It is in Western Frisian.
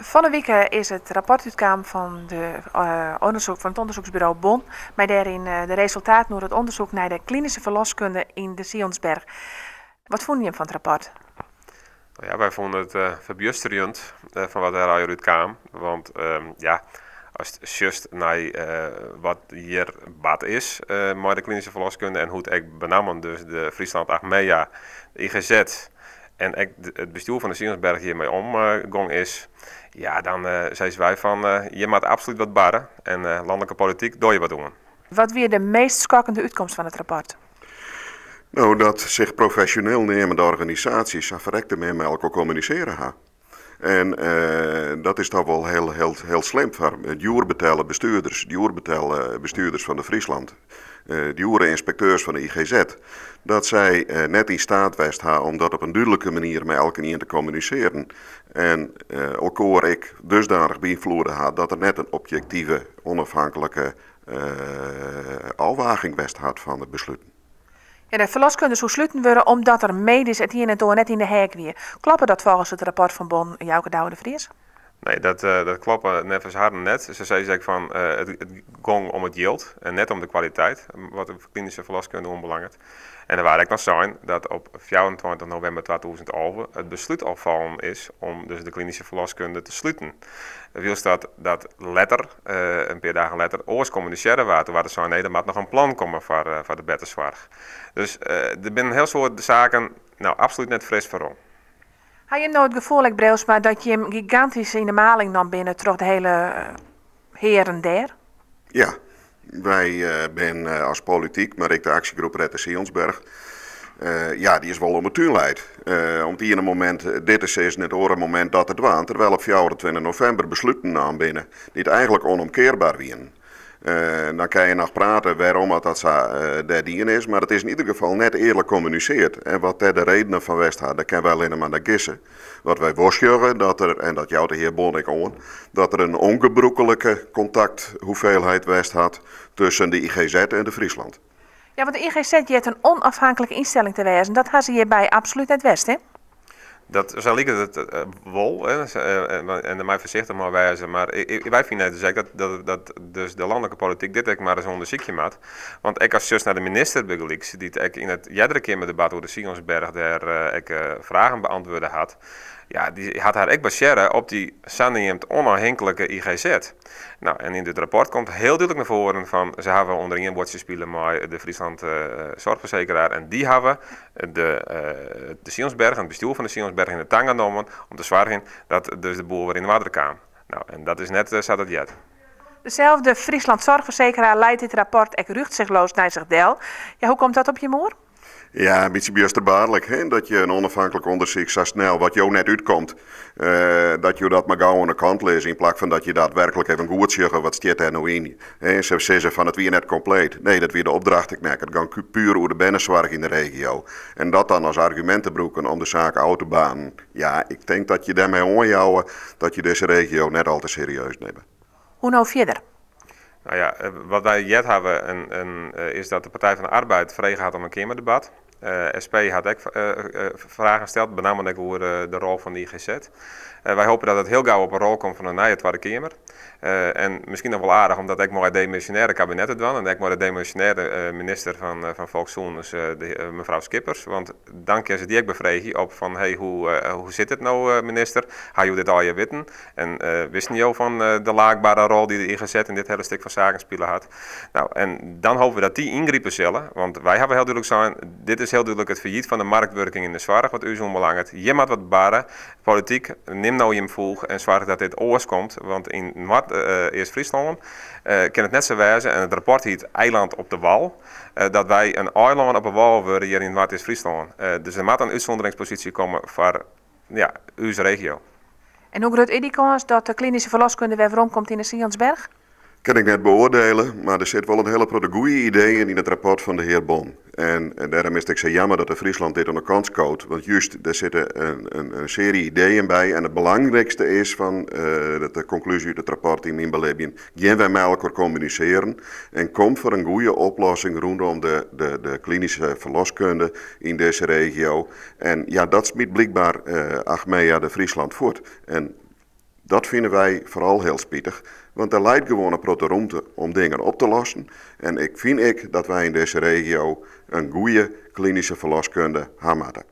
Fan 'e wike is it rapport útkaam fan, de, ûndersyk, fan it ûndersyksburo Bon, mei dêryn de resultaten oer it ûndersyk nei de klinyske ferloskunde yn de Sionsberg. Wat fûnen jim fan it rapport? No ja, wy fûnen it ferbjusterjend fan wat dêr allegear út kaam. Want ja, ast sjochst nei wat hjir bard is mei de klinyske ferloskunde en hoe't ek benammen dus de Friesland Achmea, de IGZ en ek it bestjoer fan de Sionsberg hjirmei omgong is, ja, dan sizze wy fan hjir moat absolút wat barre en lanlike polityk, doch hjir wat oan. Wat wie de meast skokkende útkomst fan it rapport? No, dat sich profesjoneel neamende organisaasjes sa ferrekte min mei elkoar kommunisearre ha. En dat is toch wol heel, heel, heel slim foar djoer betelle bestuurders, djoer betelle bestuurders fan de Friesland, djoere ynspekteurs fan de IGZ, dat sy net yn staat west ha om dat op in dúdlike manier mei elkenien te kommunisearen en elkoar ek dusdanich beynfloede ha dat der net in objektive, onafhanklike ôfwaging west hat fan de besluten. Ja, de ferloskunde soe sluten wurde omdat der medysk it ien en it oar net yn de heak wie. Kloppet dat folgens it rapport fan Bon, Jouke Douwe de Vries? Nee, dat kloppet neffens harren net. Se sizze ek fan it gong om it jild en net om de kwaliteit, wat de klinyske ferloskunde oanbelanget. En der waard ek noch sein dat op 24 novimber 2011 it beslút al fallen is om dus de klinyske ferloskunde te sluten. Wylst dat letter, in pear dagen letter, oars kommunisearre waard. Doe waard der sein, nee, der moat noch in plan komme foar de bertesoarch. Dus der binne in hiel soad saken, no, absolút net fris ferrûn. Ha jim no it gefoel, ek Breeuwsma, dat jim gigantysk yn de maling nommen binne troch de hiele hearen dêr? Ja, wy binne as polityk, mar ek de aksjegroep Red de Sionsberg, ja, dy is wol om 'e tún leid. Om it iene momint dit te sizzen, it oare momint dat te dwaan, terwyl op 24 novimber besluten naam binne dy't eigentlik onomkearber wienen. Dan kinne je noch prate wêrom at dat sa dêr dien is, mar it is yn ieder gefal net earlik kommuniseard. En wat dêr de redenen fan west ha, dêr kinne wy allinne mar nei gisse. Wat wy wol sjogge, dat der, en dat jout de hear Bon ek oan, dat der in ûngebrûklike kontakthoeveelheid west hat tusken de IGZ en de Friesland. Ja, want de IGZ heart in ûnôfhinklike ynstelling te wêzen. Dat ha se hjirby absolút net west, hè? Dat, sa liket it wol, hè, en dêr mei foarsichtich mei wêze, mar wy fine dus ek dat dus de lanlike polityk dit ek mar ris ûndersykje moat. Want ek ast sjochst nei de minister bygelyks, dy't ek yn it eardere Keamerdebat oer de Sionsberg dêr ek fragen beantwurde hat, ja, dy hat har ek basearre op dy saneamd ûnôfhinklike IGZ. No, en yn dit rapport komt hiel dúdlik nei foaren fan se hawwe ûnder ien buordsje spile mei de Friesland Zorgverzekeraar en dy hawwe de Sionsberg en it bestjoer fan de Sionsberg yn de tange nommen om te soargjen dat dus de boel wer yn oarder kaam. No, en dat is net sa't it heart. Deselde Friesland Zorgverzekeraar leit dit rapport ek rücksichtsloos nei sich del. Ja, hoe komt dat op jim oer? Ja, in bytsje bjusterbaarlik, hè, dat je in ûnôfhinklik ûndersyk sa snel, wat jo net útkomt, dat jo dat mar gau oan de kant lizze, yn plak fan dat je daadwerklik even goed sjogge wat stiet dêr no yn. Hè, se sizze fan it wie net kompleet. Nee, dat wie de opdracht ek net. It gong puer oer de bernesoarch yn de regio. En dat dan as argumint te brûken om de saak ôf te banen, ja, ik tink dat je dêrmei oanjouwe dat je dizze regio net al te serieus nimme. Hoe no fierder? No ja, wat wy heard hawwe en is dat de Partij van de Arbeid frege hat om in Keamerdebat. SP hat ek fragen steld, benammen ek oer de rol fan de IGZ. Wy hoopje dat it hiel gau op 'e rol komt fan de nije Twadde Keamer. En miskien noch wol aardich om dat ek mei it demisjonêre kabinet te dwaan en ek mei de demisjonêre minister fan Folkssûnens, mefrou Schippers. Want dan kinne se dy ek befreegje op fan, hey, hoe sit it no, minister? Ha jo dit allegear witten? En wisten jo fan de laakbare rol dy't de IGZ yn dit hiele stik fan saken spile hat? No, en dan hoopje we dat dy yngripe sille, want wy hawwe hiel dúdlik sein, dit is hiel dúdlik it ferjyt fan de marktwurking yn de soarch wat ús oanbelanget. Hjir moat wat barre. Polityk, nim no jim foech en soarch dat dit oars komt, want yn Noardeast-Fryslân kin it net sa wêze, en it rapport hiet Eiland op de Wal, dat wy in eilân op 'e wâl wurde hjir yn Noardeast-Fryslân. Dus der moat in útsûnderingsposysje komme foar, ja, ús regio. En hoe grut is dy kâns dat de klinyske ferloskunde wer weromkomt yn de Sionsberg? Kin ik net beoardiele, mar der sit wol in hiele protte goede ideeën yn it rapport fan de hear Bon. En dêrom is it ek sa jammer dat de Friesland dit oan de kant skoot, want just dêr sitte in searje ideeën by. En it belangrykste is fan de konklúzje út it rapport yn myn belibjen, gean wer mei elkoar kommunisearen en kom foar in goede oplossing rûndom de klinyske ferloskunde yn dizze regio. En ja, dat smyt blykber Achmea de Friesland fuort. En. Dat fine wy foaral hiel spitich, want der leit gewoan in protte romte om dingen op te lossen. En ik fyn ek dat wy yn dizze regio in goede klinyske ferloskunde ha moatte.